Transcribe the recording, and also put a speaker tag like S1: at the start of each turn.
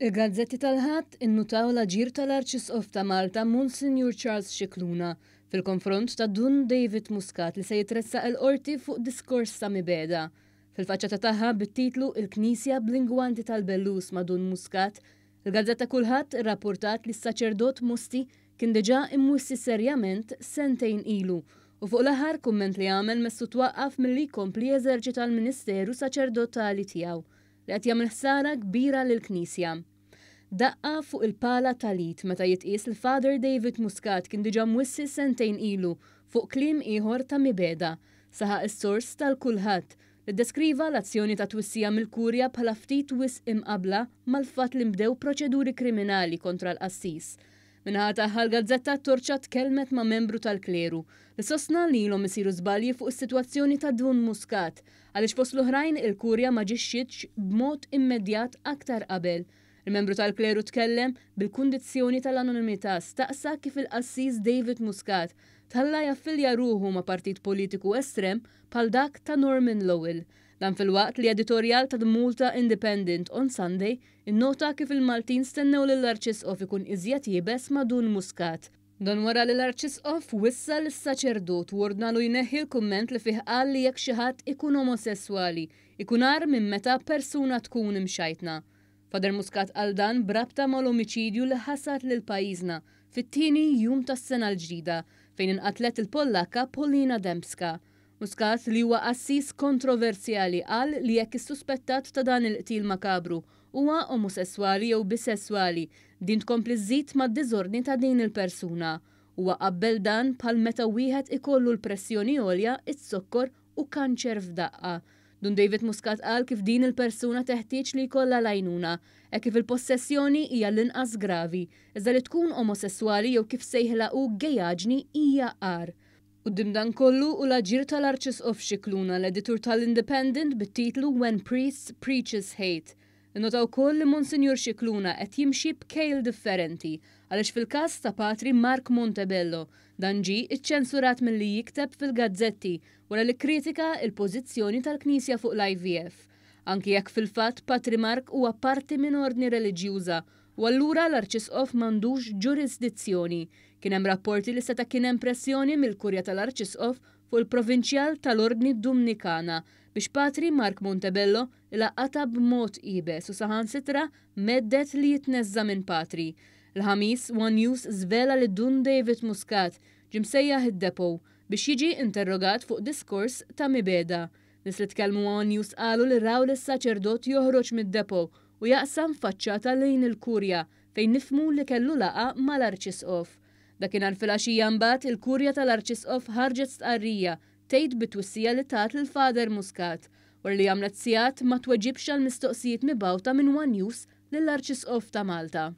S1: Il-gazzetti tal-Ħadd innutaw l-aġir tal-Arċisqof ta' Malta Monsinjur Charles Scicluna fil-konfront ta' Dun David Muscat li se jitressaq il-Qorti fuq diskors ta' mibegħda. Fil-faċċata tagħha bit-titlu Il-Knisja bl-ingwanti tal-Bellus ma' Dun Muscat, il-gazzetta Kullħadd irrappurtat li s-saċerdot Mosti kien diġà imwissi serjament sentejn ilu u fuq l-aħħar kumment li għamel messu twaqqaf milli jkompli jeżerċita l-ministeru saċerdotali tiegħu li qed jagħmel ħsara kbira lill-Knisja. Daqqa fuq il-pala tal-id meta jitqies li Father David Muscat kien diġà mwissi sentejn ilu fuq kliem ieħor ta' mibegħda, saħaq is-sors tal-Kullħadd, li ddeskriva l-azzjoni ta' twissija mill-Kurja bħala ftit wisq imqabbla mal-fatt li nbdew proċeduri kriminali kontra l-qassis. Min-naħa tagħha l-gazzetta Torċa tkellmet ma' membru tal-kleru li sostna li ilhom isiru żbalji fuq is-sitwazzjoni ta' Dun Muscat għaliex fost l-oħrajn il-Kurja m'aġixxietx b'mod immedjat aktar qabel. Il-membru tal-kleru tkellem bil-kundizzjoni tal-anonimità staqsa kif il-qassis David Muscat tħalla jaffilja ruħu ma' partit politiku estrem bħal dak ta' Norman Lowell. Dan filwaqt li editorjal ta' The Malta Independent on Sunday innota kif il-Maltin stennew lill-Arċisqof ikun iżjed iebes ma' Dun Muscat. Dan wara li l-Arċisqof wissa lis-saċerdot u ordnalu jneħħi l-kumment li fih qal li jekk xi ħadd ikun omosesswali, ikun agħar minn meta persuna tkun imxajtna. Father Muscat qal dan b'rabta mal-omiċidju li ħasad lil pajjiżna fit-tieni jum tas-sena l-ġdida, fejn inqatlet il-Pollakka Paulina Dembska. Muscat, li huwa qassis kontroversjali, qal li jekk is-suspettat ta' dan il-qtil makabru huwa omosesswali jew bisesswali, din tkompli żżid mad-diżordni ta' din il-persuna. Huwa qabbel dan bħal meta wieħed ikollu l-pressjoni għolja, iz-zokkor u kanċer f'daqqa. Dun David Muscat qal kif din il-persuna teħtieġ li jkollha l-għajnuna, hekk kif il-possessjoni hija l-inqas gravi, iżda li tkun omosesswali jew kif sejħilha hu gejaġni hija agħar. Quddiem dan kollu u l-aġir tal-Arċisqof Scicluna, l-editur tal-Independent bit-titlu When Priests Preaches Hate, innota wkoll li Monsinjur Scicluna qed jimxi b'kejl differenti għaliex fil-każ ta' Patri Mark Montebello dan ġie iċċensurat milli jikteb fil-gazzetti wara li kkritika il-pożizzjoni tal-Knisja fuq l-IVF. Anki jekk fil-fatt Patri Mark huwa parti minn ordni reliġjuża u allura l-Arċisqof m'għandux ġurisdizzjoni. Kien hemm rapporti li seta' kien hemm pressjoni mill-Kurja tal-Arċisqof fuq il-Provinċjal tal-Ordni Dumnikana biex Patri Mark Montebello ilaqqatha b'mod iebes u saħansitra mhedded li jitneżża' minn patri. Il-Ħamis, one News żvela li Dun David Muscat ġie msejjaħ id-Depot biex jiġi interrogat fuq diskors ta' mibegħda. Nies li tkellmu ma' one News qalu li raw lis-saċerdot joħroġ mid-depot u jaqsam faċċata lejn il-Kurja fejn nifhmu li kellu laqgħa mal-Arċisqof. Dakinhar filgħaxija imbagħad il-Kurja tal-Arċisqof ħarġet stqarrija tgħid bit-twissija li tat lil Father Muscat wara li għamlet sigħat ma tweġibx għal mistoqsijiet mibgħuta minn one News lill-Arċisqof ta' Malta.